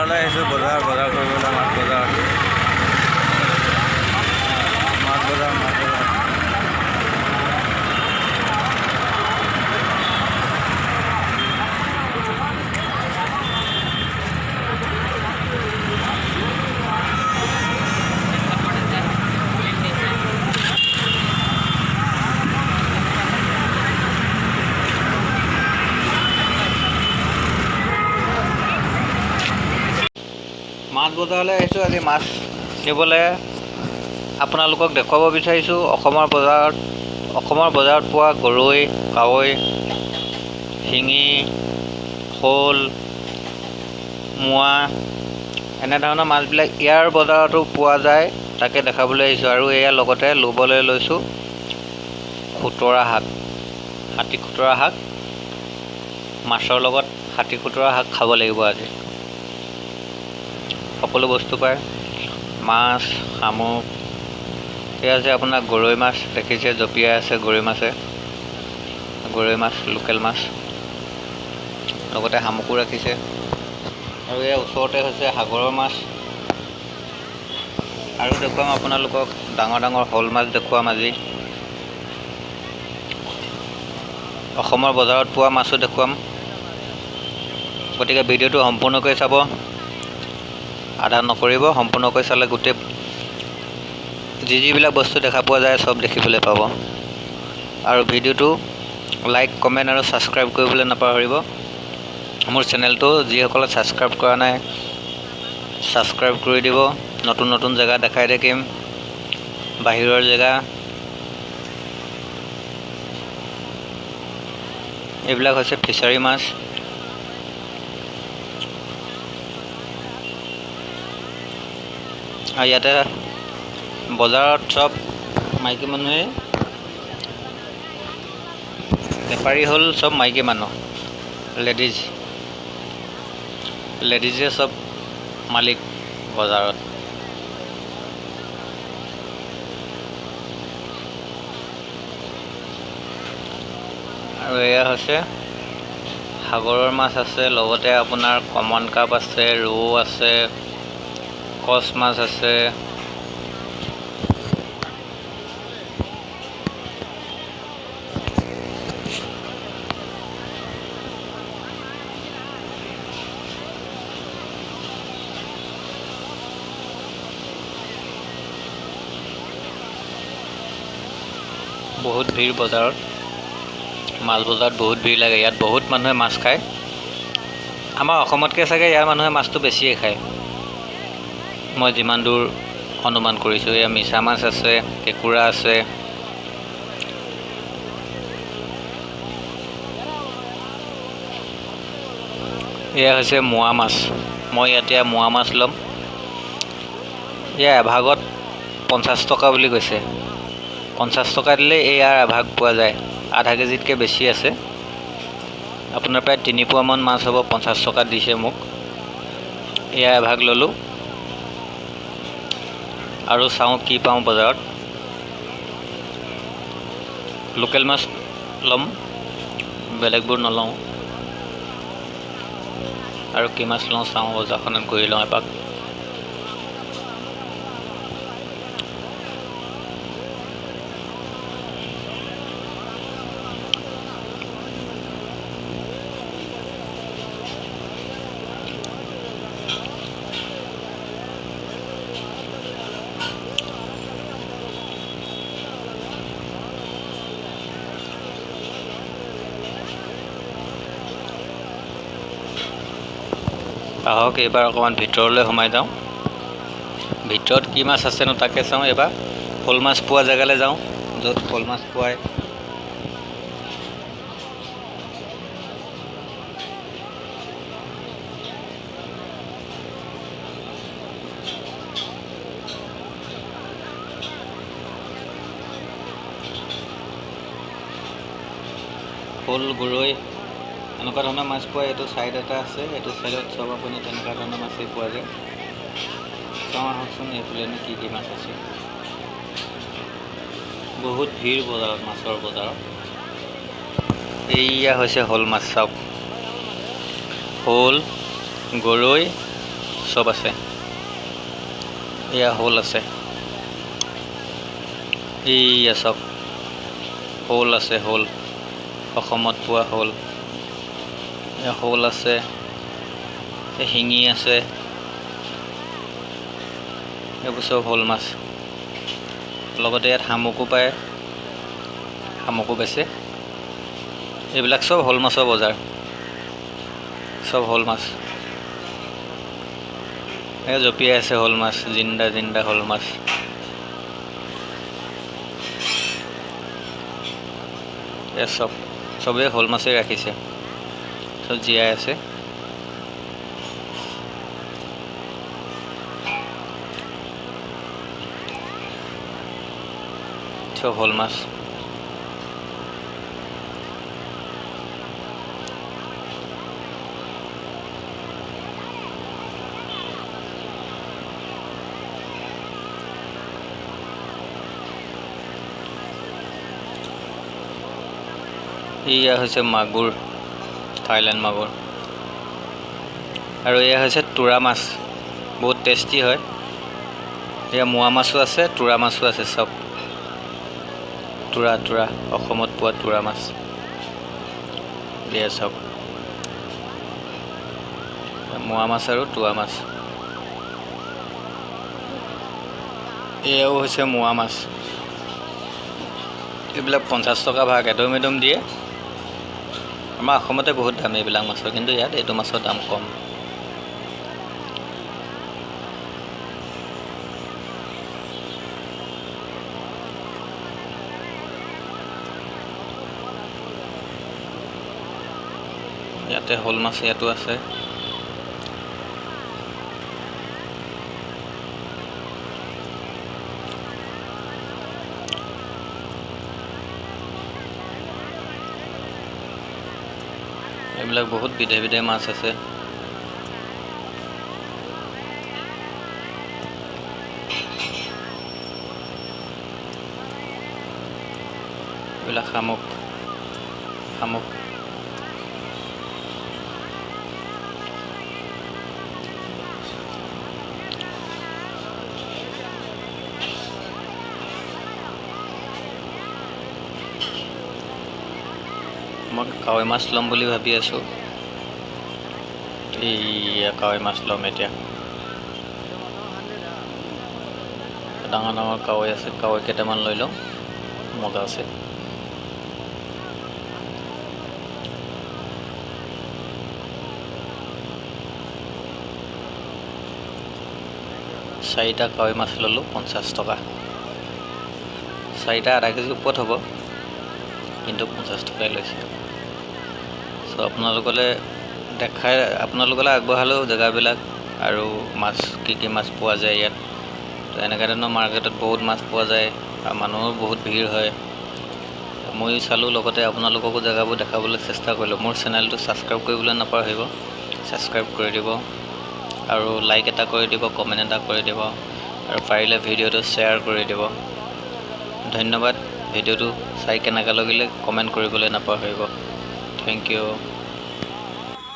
বজাৰলৈ আহিছোঁ, বজাৰ বজাৰ কৰিবলৈ। মাছ বজাৰ, মাছ বজাৰ, মাছ বজাৰ। মাছ বজাৰলৈ আহিছোঁ আজি মাছ নিবলৈ। আপোনালোকক দেখুৱাব বিচাৰিছোঁ অসমৰ বজাৰত পোৱা গৰৈ, কাৱৈ, শিঙি, শ'ল, মোৱা এনেধৰণৰ মাছবিলাক ইয়াৰ বজাৰতো পোৱা যায়, তাকে দেখাবলৈ আহিছোঁ। আৰু এয়া লগতে ল'বলৈ লৈছোঁ খুতৰা শাক, হাতী খুতৰা শাক। মাছৰ লগত হাতী খুতৰা শাক খাব লাগিব আজি। সকলো বস্তু পায়, মাছ, শামুক। এয়া আছে আপোনাৰ গৰৈ মাছ, দেখিছে জঁপিয়াই আছে গৰৈ মাছে। গৰৈ মাছ, লোকেল মাছ, লগতে শামুকো ৰাখিছে। আৰু ইয়াৰ ওচৰতে হৈছে সাগৰৰ মাছ। আৰু দেখুৱাম আপোনালোকক ডাঙৰ ডাঙৰ শ'ল মাছ দেখুৱাম আজি। অসমৰ বজাৰত পোৱা মাছো দেখুৱাম। গতিকে ভিডিঅ'টো সম্পূৰ্ণকৈ চাব, আধা নকৰিব। সম্পূৰ্ণকৈ চালে গোটেই যি যিবিলাক বস্তু দেখা পোৱা যায় চব দেখিবলৈ পাব। আৰু ভিডিঅ'টো লাইক, কমেণ্ট আৰু ছাবস্ক্ৰাইব কৰিবলৈ নাপাহৰিব। মোৰ চেনেলটো যিসকলে ছাবস্ক্ৰাইব কৰা নাই, ছাবস্ক্ৰাইব কৰি দিব। নতুন নতুন জেগা দেখাই থাকিম, বাহিৰৰ জেগা। এইবিলাক হৈছে ফিচাৰী মাছ। আৰু ইয়াতে বজাৰত চব মাইকী মানুহে বেপাৰী হ'ল, চব মাইকী মানুহ, লেডিজ। লেডিজে চব মালিক বজাৰত। আৰু এয়া হৈছে সাগৰৰ মাছ আছে, লগতে আপোনাৰ কমন কাপ আছে, ৰৌ আছে, কচ মাছ আছে। বহুত ভিৰ বজাৰত, মাছ বজাৰত বহুত ভিৰ লাগে। ইয়াত বহুত মানুহে মাছ খায়। আমাৰ অসমতকৈ চাগে ইয়াৰ মানুহে মাছটো বেছিয়ে খায়, মই যিমান দূৰ অনুমান কৰিছোঁ। এয়া মিছা মাছ আছে, কেঁকুৰা আছে। এয়া হৈছে মোৱা মাছ। মই এতিয়া মোৱা মাছ ল'ম। এয়া এভাগত 50 টকা বুলি কৈছে। 50 টকা দিলে ইয়াৰ এভাগ পোৱা যায়। আধা কেজিতকৈ বেছি আছে আপোনাৰ, প্ৰায় 3 পোৱামান মাছ হ'ব। 50 টকা দিছে মোক। এয়া এভাগ ল'লোঁ আৰু চাওঁ কি পাওঁ বজাৰত। লোকেল মাছ ল'ম, বেলেগবোৰ নলওঁ। আৰু কি মাছ লওঁ চাওঁ, বজাৰখনত ঘূৰি লওঁ এপাক। আহক, এইবাৰ অকণমান ভিতৰলৈ সোমাই যাওঁ। ভিতৰত কি মাছ আছেনো তাকে চাওঁ। এইবাৰ শ'ল মাছ পোৱা জেগালৈ যাওঁ, য'ত শ'ল মাছ পোৱাই। শ'ল, গৰৈ এনেকুৱা ধৰণৰ মাছ পোৱা এইটো ছাইড এটা আছে। এইটো ছাইডত চব আপুনি তেনেকুৱা ধৰণৰ মাছেই পোৱা যায়। চাওঁ আহকচোন, এইফালেনো কি কি মাছ আছে। বহুত ভিৰ বজাৰত, মাছৰ বজাৰত। এইয়া হৈছে শ'ল মাছ, চাওক। শ'ল, গৰৈ। চব আছে। এয়া শ'ল আছে, এইয়া চাওক শ'ল আছে, শ'ল অসমত পোৱা শ'ল। এয়া শ'ল আছে, শিঙি আছে, এইবোৰ চব শ'ল মাছ। লগতে ইয়াত শামুকো পায়, শামুকো বেচে। এইবিলাক চব শ'ল মাছৰ বজাৰ, চব শ'ল মাছ। এই জঁপিয়াই আছে শ'ল মাছ, জিন্দা জিন্দা শ'ল মাছ। এই চবেই শ'ল মাছেই ৰাখিছে, চব জীয়াই আছে। চব শ'ল মাছ। এয়া হৈছে মাগুৰ, থাইলেণ্ড মাগুৰ। আৰু এয়া হৈছে তোৰা মাছ, বহুত টেষ্টি হয়। এয়া মোৱা মাছো আছে, তোৰা মাছো আছে, চব তোৰা, তোৰা অসমত পোৱা তোৰা মাছ। এয়া চাওক মোৱা মাছ আৰু তোৰা মাছ। এয়াও হৈছে মোৱা মাছ। এইবিলাক 50 টকা ভাগ, এদম এদম দিয়ে। আমাৰ অসমতে বহুত দাম এইবিলাক মাছৰ, কিন্তু ইয়াত এইটো মাছৰ দাম কম। ইয়াতে শ'ল মাছ ইয়াতো আছে। এইবিলাক বহুত বিধে বিধে মাছ আছে। এইবিলাক শামুক, শামুক। মই কাৱৈ মাছ ল'ম বুলি ভাবি আছোঁ। এইয়া কাৱৈ মাছ ল'ম এতিয়া। ডাঙৰ ডাঙৰ কাৱৈ আছে, কাৱৈ কেইটামান লৈ লওঁ, মজা আছে। চাৰিটা কাৱৈ মাছ ল'লোঁ 50 টকা। চাৰিটা আধা কেজি ওপৰত হ'ব, কিন্তু 50 টকাই লৈছে। চ' আপোনালোকলৈ দেখাই, আপোনালোকলৈ আগবঢ়ালোঁ জেগাবিলাক আৰু মাছ কি কি মাছ পোৱা যায় ইয়াত। তো এনেকুৱা ধৰণৰ মাৰ্কেটত বহুত মাছ পোৱা যায় আৰু মানুহো বহুত ভিৰ হয়। ময়ো চালোঁ, লগতে আপোনালোককো জেগাবোৰ দেখাবলৈ চেষ্টা কৰিলোঁ। মোৰ চেনেলটো ছাবস্ক্ৰাইব কৰিবলৈ নাপাহৰিব, ছাবস্ক্ৰাইব কৰি দিব আৰু লাইক এটা কৰি দিব, কমেণ্ট এটা কৰি দিব আৰু পাৰিলে ভিডিঅ'টো শ্বেয়াৰ কৰি দিব। ধন্যবাদ। ভিডিঅ'টো চাই কেনেকুৱা লাগিলে কমেণ্ট কৰিবলৈ নাপাহৰিব। Thank you.